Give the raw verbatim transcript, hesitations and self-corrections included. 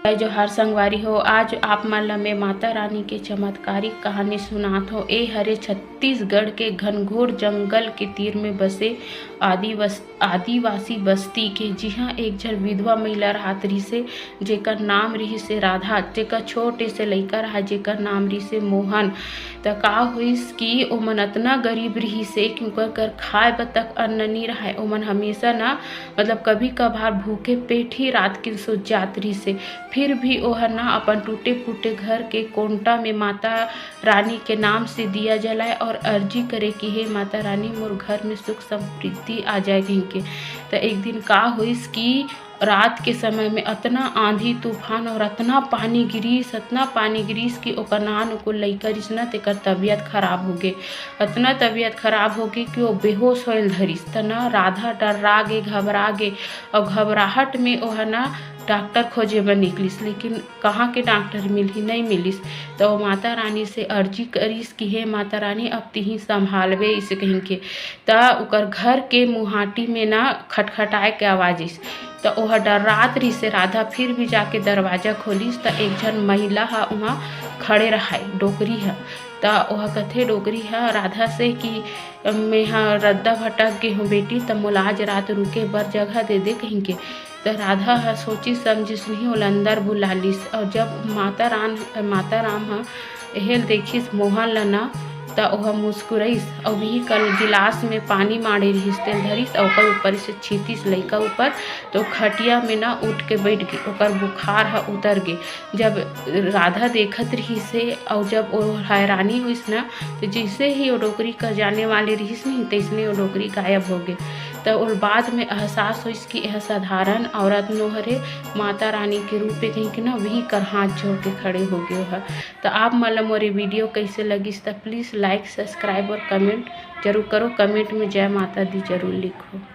जय जोहार संगवारी हो, आज आप मन ल मैं माता रानी के चमत्कारिक कहानी सुनात हों। ए हरे छत्तीसगढ़ के घनघोर जंगल के तीर में बसे आदिवस-, आदिवासी बस्ती के, जिहां एक झन विधवा महिला राहत रिहिसे, जेकर नाम रिहिसे राधा, जेकर छोटे से लइका रहा, जेकर नाम रिहिसे मोहन। त का होइस कि ओमन अतना गरीब रिहिसे कि उंकर कर खाए बर तक अन्न नी रहय। ओमन हमेशा ना, मतलब, कभी कभार भूखे पेट ही रात के सो जात रिहिसे। फिर भी ओहर ना अपन टूटे फूटे घर के कोंटा में माता रानी के नाम से दिया जलाए और अर्जी करे कि हे माता रानी, मोर घर में सुख समृद्धि आ जाए कहिके। त एक दिन का होइस कि रात के समय में अतना आंधी तूफान और अतना पानी गिरिस, अतना पानी गिरिस कि ओकर नान ओकर लइका रिहिस ना, तेकर तबीयत खराब होगे। अतना तबीयत खराब होगे कि वो बेहोश होए ल धरिस। त ना राधा डर्रा गे, घबरा गे, और घबराहट में ओह ना डॉक्टर खोजे बर निकलिस, लेकिन कहाँ के डॉक्टर मिलही, नहीं मिलिस। त वो माता रानी से अर्जी करिस कि हे माता रानी, अब तिही संभालबे, इसे कहिके। त ओकर घर के मुहाटी में ना खटखटाए के आवाज आइस। त ओह डर्रात रिहिसे राधा, फिर भी जाके दरवाजा खोलिस त एक झन महिला ह उहाँ खड़े रहाय, डोकरी ह। त ओह कथे, डोकरी ह राधा से कि मैं ह रद्दा भटक गे हूँ बेटी, त मोला आज रात रुके बर जगह दे दे कहिके। त राधा ह सोचिस समझिस नहीं, ओला अंदर बुला लिस। और जब माता राम, माता राम ह एहेल देखिस मोहन ल ना, त ओह मुस्कुराइस और वही कल गिलास में पानी माड़े रिहिस, तेल धरिस और ओकर ऊपर से छीतिस लइका ऊपर, तो खटिया में ना उठ के बैठ गे, ओकर बुखार ह उतर गे। जब राधा देखत रिहिसे और जब ओ हैरानी होइस ना, तो जैसे ही वो डोकरी का जाने वाले रिहिस नहीं, तैसने वो डोकरी गायब हो गे। त ओल बाद में एहसास होइस कि यह साधारण औरत नो हरे, माता रानी के रूप में कहिके ना वही कर हाथ जोड़ के खड़े हो गे ह। त आप मन ल मोर ये वीडियो कैसे लगिस, त please like, subscribe और comment जरूर करो। Comment में जय माता दी जरूर लिखो।